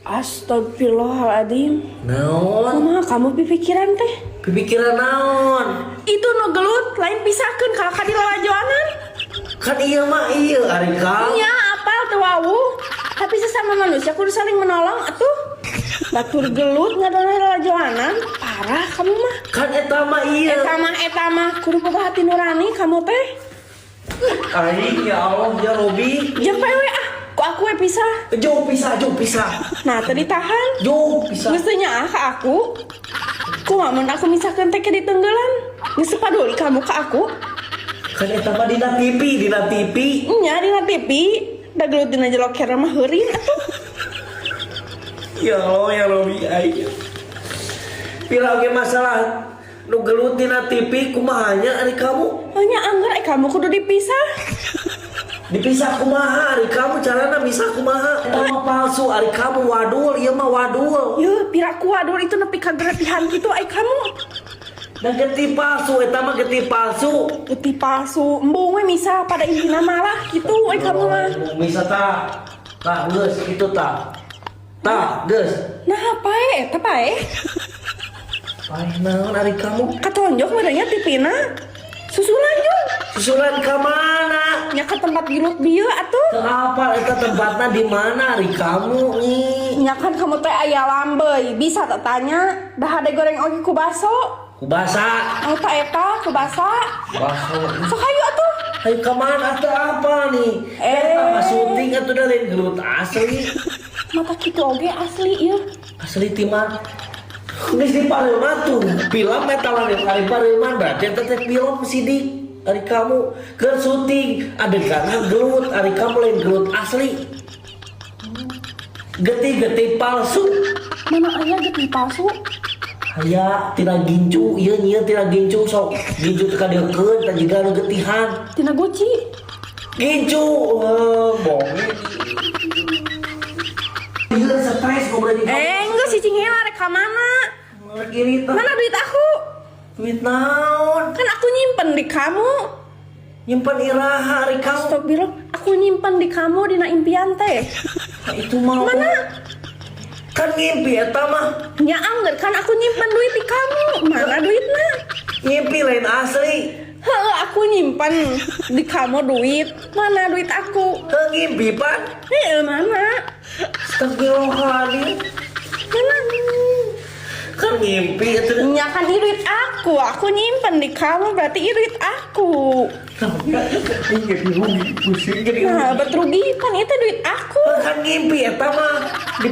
Astagfirullahaladzim. Naon? Kumaha kamu pipikiran teh? Pipikiran naon? Itu nu gelut lain pisahkeun kalah ka dilalajoanan. Kan iya mah iya ari kamu. Iya, apal teu wawuh. Tapi sesama manusia kudu saling menolong atuh. Batur gelut ngadona lalajoanan, parah kamu mah. Kan eta mah iya. Eta mah kudu boga hati nurani kamu teh. Aing, ya Allah ya Robi. Jeung we ah, ku aku we pisah. Jauh pisah, jauh pisah. Nah, tadi tahan. Jauh pisah. Geus teu nyaah ka aku. Kumaha mun aku misahkeun teh ke ditenggelan? Geus paduli kamu ka aku? Kan eta mah dina TV, dina TV. Nya dina TV, da gelut dina jero kera mah heurin atuh. Ya Allah ya Robi aing. Pira oge masalah nu gelut dina TV kumaha nya ari kamu? Oh nya angger eh kamu kudu dipisah. Dipisah kumaha ari kamu, carana misah kumaha? Eta mah palsu ari kamu, wadul, ieu mah wadul. Yeuh, piraku wadul itu nepi ka geretihan gitu ai kamu. Dan getih palsu eta mah, getih palsu. Getih palsu, embung we misah pada intina malah gitu ai kamu mah. Misah tah. Tah geus kitu tah. Tah geus. Nah, apa eta paeh? Paeh naon ari kamu? Katonjok merenya tipina. Susulan jung. Susulan ka mana? Nya ke tempat gelut bieu atuh. Teu apal eta tempatna di mana ari kamu nih? Nya kan kamu teh aya lambey, bisa tak tanya. Dah ada goreng oge ku baso. Ku basa. Oh, tak eta ku basa. Baso. Sok hayu atuh. Ayo ka mana atuh, apa nih? Eh. Eta mah syuting atuh, da lain gelut asli. Mata kitu oge asli ieu. Asli ti mah. Geus di pareuman tuh. Film eta lain ari pareuman, berarti eta teh film sidik. Ari kamu keur syuting adeganna gelut ari kamu, lain gelut asli. Getih-getih palsu. Mana aya getih palsu? Aya tina gincu, ieu nyieun tina gincu, sok gincu teh kadeukeun tah jiga nu getihan. Tina guci. Gincu, eh, bohong. Ieu stres ngobrol jeung kamu. Eh, enggak si cing heula rek ka mana? Kiri tah. Mana duit aku? Duit naon? Kan aku nyimpen di kamu. Nyimpen iraha ari kamu? Astagfirullah, aku nyimpen di kamu dina impian teh. Nah, itu mah. Mana? Kan ngimpi eta mah. Ya angger kan aku nyimpen duit di kamu. Mana duitnya? Ngimpi lain asli. Heeh, aku nyimpen di kamu duit. Mana duit aku? Heuh, ngimpi pan. Eh, mana? Astagfirullahaladzim. Mana? Kan ngimpi itu. Ya kan ini duit aku. Aku nyimpen di kamu berarti ini duit aku. Ini jadi rugi, pusing jadi. Nah, bet rugi kan itu duit aku. Kan ngimpi eta mah. Di